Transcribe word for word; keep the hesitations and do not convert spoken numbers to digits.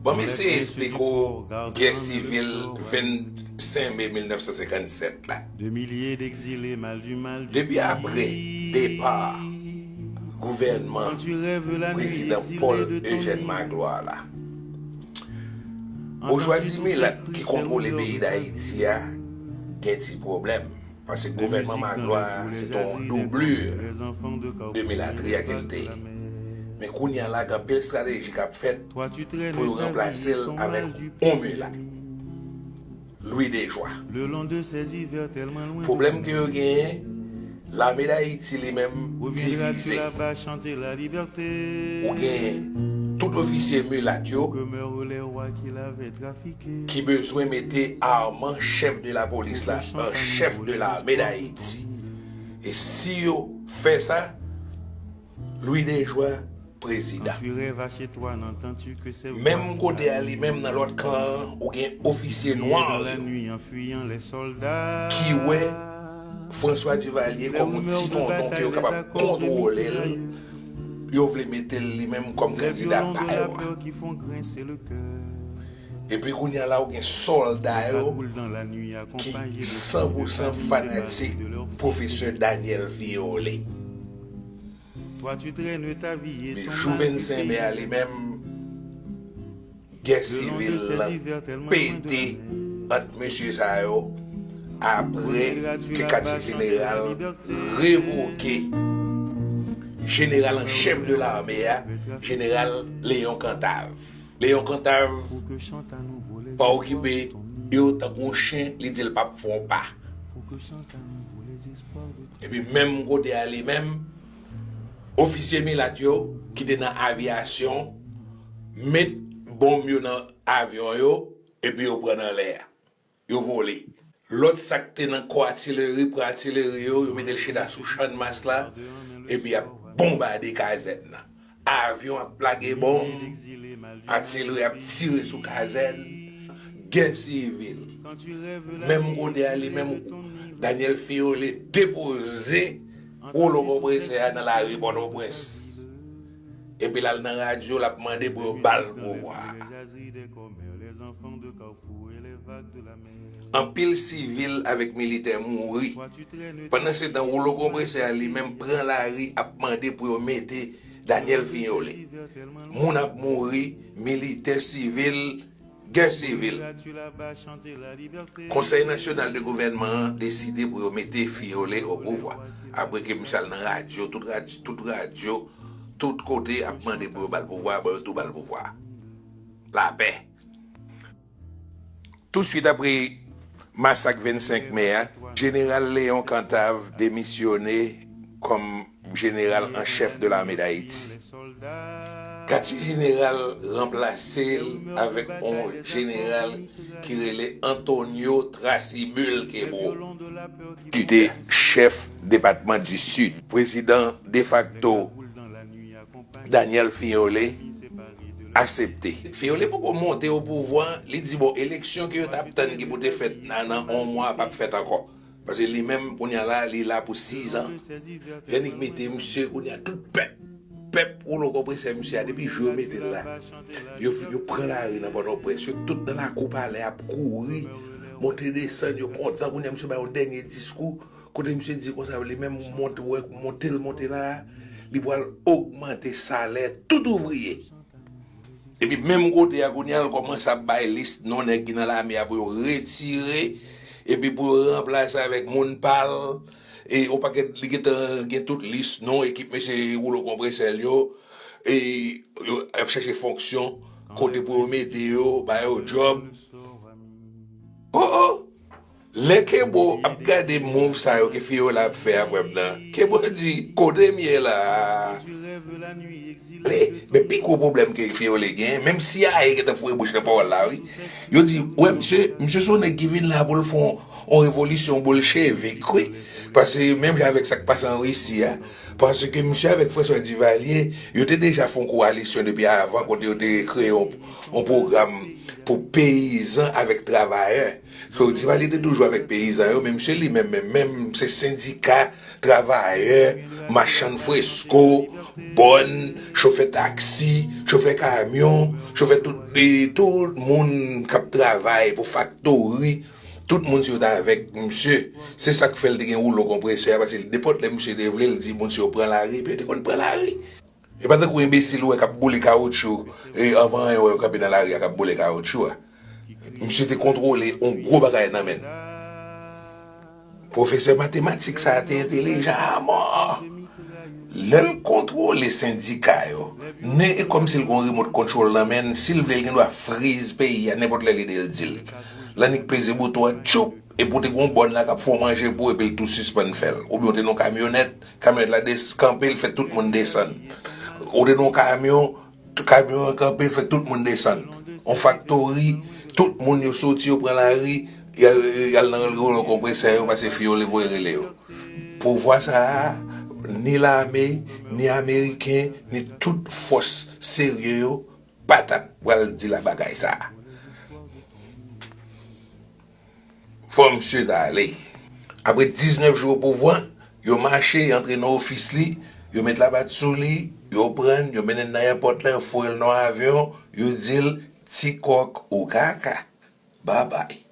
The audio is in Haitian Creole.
Ban m eseye esplike w gè sivil vennsenk me mil nèf san senkann sèt la. Depi apre depa gouvènman prezidan Paul Eugène Magloire la, boujwazi milat ki kontwole peyi Dayiti a gen ti pwoblèm. Paske gouvènman Magloire a, se te yon doublure de milatri a ke l te ye. Men kounye a la, gen anpil estrateji k ap fèt pou yo ranplase l avèk yon milat, Louis Desjoie. Pwoblèm ke yo genyen, Lame Dayiti li menm divize. Ou gen tout ofisye milat yo ki bezwen mete Armand, chèf de lapolis la, an chèf de Lame Dayiti. E si yo fè sa, Louis Desjoie prezidan. Menm kote a li menm nan lòt kan an, ou gen ofisye nwa yo ki wè François Duvalier kòm yon ti tonton ke yo kapab kontwole l, yo vle mete l li menm kòm kandida pa yo a. Epi kounye a la, ou gen sòlda yo ki san pou san fanatik pwofesè Daniel Filleulé. Men jou vennsenk me a li menm, gè sivil lan pete ant mesye sa yo apre ke katye jeneral revoke jeneral an chèf de lame a, jeneral Léon Cantave. Léon Cantave pa okipe yo tankou yon chen, li di l p ap fè yon pa. Epi menm kote a li menm, ofisye milat yo ki te nan aviyasyon met bonm yo nan avyon yo, epi yo pran nan lè a. Yo vole. Lòt sa k te nan kò atileri pran atileri yo, yo mete l chita sou Channmas la, epi y ap bonbade kazèn nan. Avyon ap lage bonm, atileri ap tire sou kazèn, gè sivil. Menm kote a li menm, Daniel Filleulé depoze woulo konpresè a nan lari Pòtoprens. Epi l al nan radyo, l ap mande pou yo ba l pouvwa a. Anpil sivil avèk militè mouri. Pandansetan, woulo konpresè a li menm pran lari ap mande pou yo mete Daniel Filleulé. Moun ap mouri, militè, sivil, gè sivil. Konsèy Nasyonal de Gouvènman an deside pou yo mete Filleulé o pouvwa. Apre ke misye al nan radyo, tout radyo, tout radyo, tout kote ap mande pou yo ba l pouvwa a, bon, yo tou ba l pouvwa a. Lapè. Touswit apre masak vennsenk me a, jeneral Léon Cantave demisyone kòm jeneral an chèf de lame Dayiti. Katye jeneral ranplase l avèk yon jeneral ki rele Antonio Trasibul Kebreau, ki te chèf depatman di Sid. Prezidan defakto Daniel Filleulé asepte. Filleulé poko monte o pouvwa, li di, bon, eleksyon ke yo t ap tann ki pou te fèt nan, nan yon mwa p ap fèt ankò. Paske li menm, kounye a la, li la pou sizan. Yo annik mete misye, kounye a, tout pèp, pèp woulo konpresè misye a, depi jou yo mete l la. Yo, yo pran lari nan Pòtoprens, yo tout nan lakou palè ap kouri, monte desann, yo kontan, kounye a misye bay yon dènye diskou, kote misye di konsa, li menm monte, wè, monte l monte la, li pral ogmante salè tout ouvriye. Epi menm kote a, kounye a, l kòmanse ap bay lis non nèg ki nan lame a pou yo retire, epi pou yo ranplase avèk moun pa l. E yon pakèt, li gentan gen tout lis non ekip mesye woulo konpresè l yo, e yo ap chèche fonksyon, kote pou yo mete yo, ba yo djòb. O, o! Lè Kebreau ap gade move sa yo ke Filleulé ap fè a, frè m nan, Kebreau di, kote m ye la a? Men, men pi gwo pwoblèm ke Filleulé genyen, menm si C I A gentan foure bouch nan pawòl la, wi. Yo di, wè, misye, misye se yon nèg ki vin la pou l fè yon, yon revolisyon bolchevik, wi. Paske menm jan avèk sa k pase an Risi a, paske misye avèk François Duvalier, yo te deja fè yon kowalisyon depi avan, kote yo te kreye yon, yon pwogram pou peyizan avèk travayè. So, Duvalier te toujou avèk peyizan yo, men misye li menm, menm, menm se sendika travayè, machann fresko, bòn, chofè taksi, chofè kamyon, chofè tout, e, tout moun k ap travay pou faktori, tout moun si yo t avèk misye. Se sa k fè l te gen woulo konpresè a, paske nenpòt lè misye te vle, l di moun si yo pran lari, epi yo te konn pran lari. E pa tankou enbesil ou wè k ap boule kawotchou, e anvan anyen wè yo kanpe nan lari a k ap boule kawotchou a. Misye te kontwole yon gwo bagay nan men l. Pwofesè matematik sa a te entelijan a mò. Lè l kontwole sendika yo, ne e kòmsi l gen yon remote control nan men l, si l vle, l gen dwa friz peyi a nenpòt lè lide l di l. L annik peze bouton an, tchoup, epi w te gen yon bòn la k ap fè w manje pou w, epi l tou sispann fè l. Oubyen w te nan yon kamyonèt, kamyonèt la des-, kanpe, l fè tout moun desann. Ou te nan yon kamyon, kamyon an kanpe, fè tout moun desann. On faktori, tout moun yo soti, yo pran lari, y al, y al nan rolo konpresè yo, paske fi yo le voye rele yo. Pouvwa sa a, ni lame, ni ameriken, ni tout fòs serye yo, pa t ap pral di la bagay sa a. Fò misye t ale. Apre diznèf jou opouvwa, yo mache, antre nan ofis li, yo met lapat sou li, yo pran l, yo mennen l nan èpòt la, yo foure l nan yon avyon, yo di l, "Ti kòk ou kaka. Babay."